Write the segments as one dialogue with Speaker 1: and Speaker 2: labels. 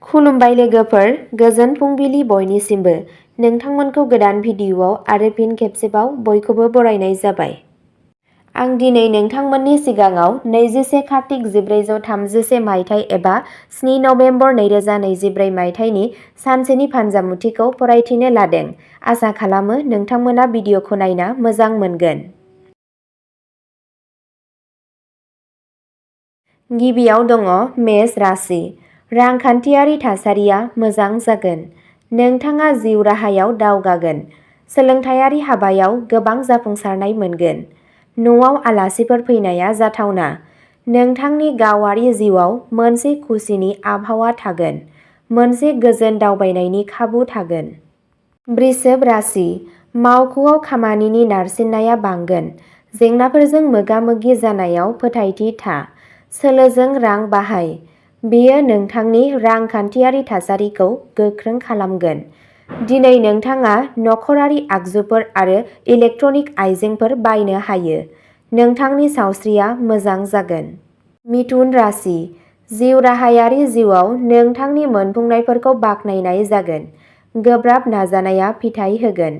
Speaker 1: खुलुमबाय लोगोफोर, गोजोन फुंबिलि बयनिसिमबो। नोंथांमोनखौ गोदान भिडिअ'आव आरो फिन खेबसेबाव बयखौबो बरायनाय जाबाय। आं दिनै नोंथांमोननि सिगाङाव 21 कार्तिक 1431 मायथाइ एबा 7 नभेम्बर 2024 मायथाइनि सानसेनि फानजामुथिखौ फरायथिनो लादों। आसा खालामो नोंथांमोना भिडिअ'खौ नायना मोजां मोनगोन। गिबियाव दङ मेष राशि। रांखान्थियारि थासारिया मोजां जागोन। नोंथाङा जिउ राहायाव दावगागोन। सोलोंथायारि हाबायाव गोबां जाफुंसारनाय मोनगोन। न'आव आलासिफोर फैनाया जाथावना। नोंथांनि गावारि जिउआव मोनसे खुसिनि आबहावा थागोन। मोनसे गोजोन दावबायनायनि खाबु थागोन। वृषभ राशि। मावख'आव खामानिनि नारसिननाया बांगोन। जेंनाफोरजों मोगा-मोगि जानायाव फोथायथि था। सोलोजों रां बाहाय। बेयो नोंथांनि रांखान्थियारि थासारिखौ गोख्रों खालामगोन। दिनै नोंथाङा नखरारि आगजुफोर आरो इलेक्ट्रनिक आइजेंफोर बायनो हायो। नोंथांनि सावस्रिया मोजां जागोन। मिथुन राशि। जिउ राहायारि जिउआव नोंथांनि मोनफुंनायफोरखौ बाख्नायनाय जागोन। गोब्राब नाजानाया फिथाय होगोन।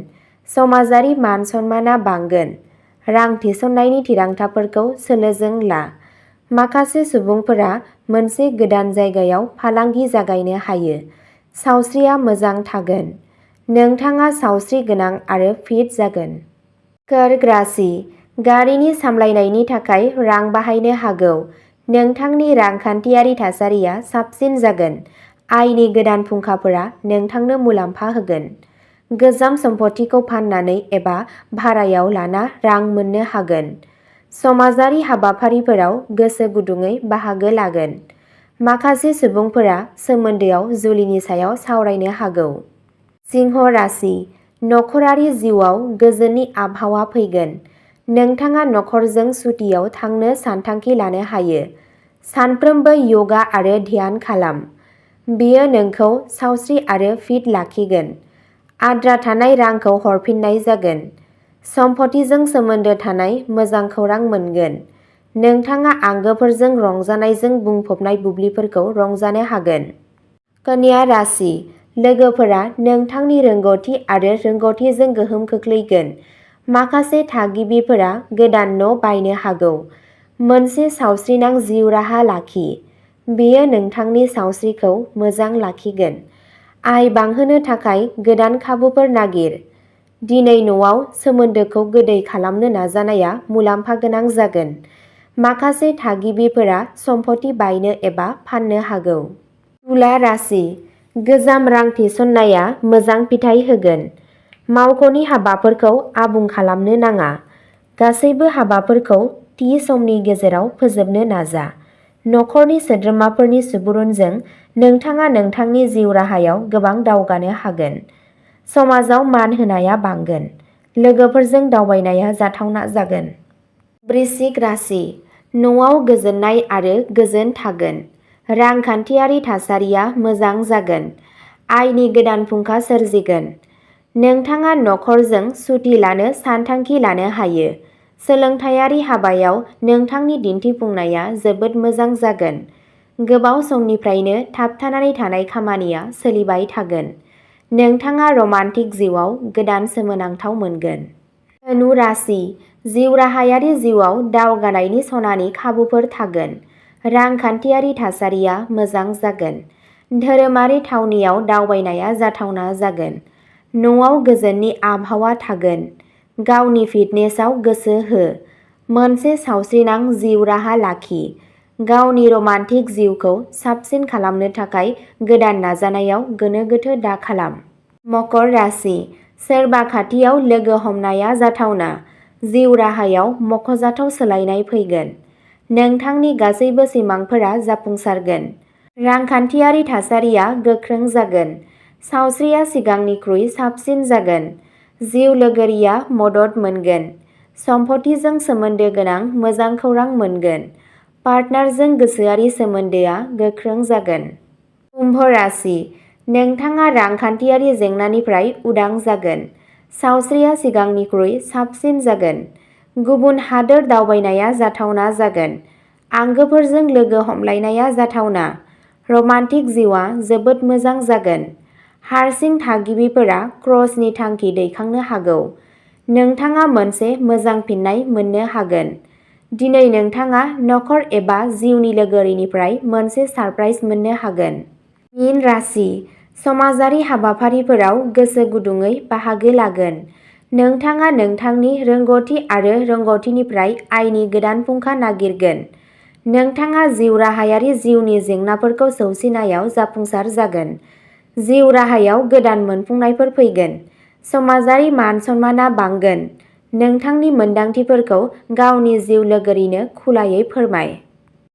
Speaker 1: समाजारि मान-सन्मानआ बांगोन। रां थिसननायनि थिरांथाफोरखौ सोलोजों ला। माखासे सुबुंफोरा मोनसे गोदान जायगायाव फालांगि जागायनो हायो। सावस्रिया मोजां थागोन। नोंथाङा सावस्रि गोनां आरो फिट जागोन। कर्क राशि। गारिनि सामलायनायनि थाखाय रां बाहायनो हागौ। नोंथांनि रांखान्थियारि थासारिया साबसिन जागोन। आयनि गोदान फुंखाफोरा नोंथांनो मुलाम्फा होगोन। गोजाम सम्पथिखौ फाननानै एबा भारायाव लाना रां मोननो हागोन। समाजारि हाबाफारिफोराव गोसो गुदुङै बाहागो लागोन। माखासे सुबुंफोरा सोमोन्दोआव जुलिनि सायाव सावरायनो हागौ। सिंह राशि। नखरारि जिउआव गोजोननि आबहावा फैगोन। नोंथाङा नखरजों सुटियाव थांनो सानथांखि लानो हायो। सानफ्रोमबो य'गा आरो ध्यान खालाम। बेयो नोंखौ सावस्रि आरो फिट लाखिगोन। आद्रा थानाय रांखौ हरफिननाय जागोन। सम्पथिजों सोमोन्दो थानाय मोजां खौरां मोनगोन। नोंथाङा आंगोफोरजों रंजानायजों बुंफबनाय बुब्लिफोरखौ रंजानो हागोन। कन्या राशि। लोगोफोरा नोंथांनि रोंग'थि आरो रोंग'थिजों गोहोम खोख्लैगोन। माखासे थागिबिफोरा गोदान न' बायनो हागौ। मोनसे सावस्रिनां जिउ राहा लाखि। बेयो नोंथांनि सावस्रिखौ मोजां लाखिगोन। आय बांहोनो थाखाय गोदान खाबुफोर नागिर। दिनै न'आव सोमोन्दोखौ गोदै खालामनो नाजानाया मुलाम्फा गोनां जागोन। माखासे थागिबिफोरा सम्पथि बायनो एबा फाननो हागौ। तुला राशि। गोजाम रां थिसननाया मोजां फिथाय होगोन। मावख'नि हाबाफोरखौ आबुं खालामनो नाङा। गासैबो हाबाफोरखौ थि समनि गेजेराव फोजोबनो नाजा। नखरनि सोद्रोमाफोरनि सुबुरुनजों नोंथाङा नोंथांनि जिउ राहायाव गोबां दावगानो हागोन। समाजाव मान होनाया बांगोन। लोगोफोरजों दावबायनाया जाथावना जागोन। वृश्चिक राशि। न'आव गोजोननाय आरो गोजोन थागोन। रांखान्थियारि थासारिया मोजां जागोन। आयनि गोदान फुंखा सोरजिगोन। नोंथाङा नखरजों सुति लानो सानथांखि लानो हायो। सोलोंथायारि हाबायाव नोंथांनि दिन्थिफुंनाया जोबोद मोजां जागोन। गोबाव समनिफ्रायनो थाबथानानै थानाय खामानिया सोलिबाय थागोन। नोंथाङा रमान्टिक जिउआव गोदान सोमोनांथाव मोनगोन। धनु राशि। जिउ राहायारि जिउआव दावगानायनि सनानि खाबुफोर थागोन। रांखान्थियारि थासारिया मोजां जागोन। धोरोमारि थावनियाव दावबायनाया जाथावना जागोन। न'आव गोजोननि आबहावा थागोन। गावनि फिटनेसआव गोसो हो। मोनसे सावस्रिनां जिउ राहा लाखि। गावनि रमान्टिक जिउखौ साबसिन खालामनो थाखाय गोदान नाजानायाव गोनो गोथो दाखालाम। मकर राशि। सोरबा खाथियाव लोगो हमनाया जाथावना। जिउ राहायाव मख'जाथाव सोलायनाय फैगोन। नोंथांनि गासैबो सिमांफोरा जाफुंसारगोन। रांखान्थियारि थासारिया गोख्रों जागोन। सावस्रिया सिगांनिख्रुइ साबसिन जागोन। जिउ लोगोरिया मदद मोनगोन। सम्पथिजों सोमोन्दो गोनां मोजां खौरां मोनगोन। पार्टनारजों गोसोआरि सोमोन्दोआ गोख्रों जागोन। कुम्भ राशि। नोंथाङा रांखान्थियारि जेंनानिफ्राय उदां जागोन। सावस्रिया सिगांनिख्रुइ साबसिन जागोन। गुबुन हादोर दावबायनाया जाथावना जागोन। आंगोफोरजों लोगो हमलायनाया जाथावना। रमान्टिक जिउआ जोबोद मोजां जागोन। हारसिं थागिबिफोरा क्रसनि थांखि दैखांनो हागौ। नोंथाङा मोनसे मोजां फिननाय मोननो हागोन। दिनै नोंथाङा नखर एबा जिउनि लोगोरिनिफ्राय मोनसे सारप्राइज मोननो हागोन। मीन राशि, समाजारि हाबाफारिफोराव गोसो गुदुंयै बाहागो लागोन। नोंथाङा नोंथांनि रोंग'थि आरो रोंग'थिनिफ्राय आयनि गोदान फुंखा नागिरगोन। नोंथाङा जिउ राहायारि जिउनि जेंनाफोरखौ सौसिनायाव जाफुंसार जागोन। जिउ राहायाव गोदान मोनफुंनायफोर फैगोन। समाजारि मान-सन्मानआ बांगोन। नोंथांनि मोनदांथिफोरखौ गावनि जिउ लोगोरिनो खुलायै फोरमाय।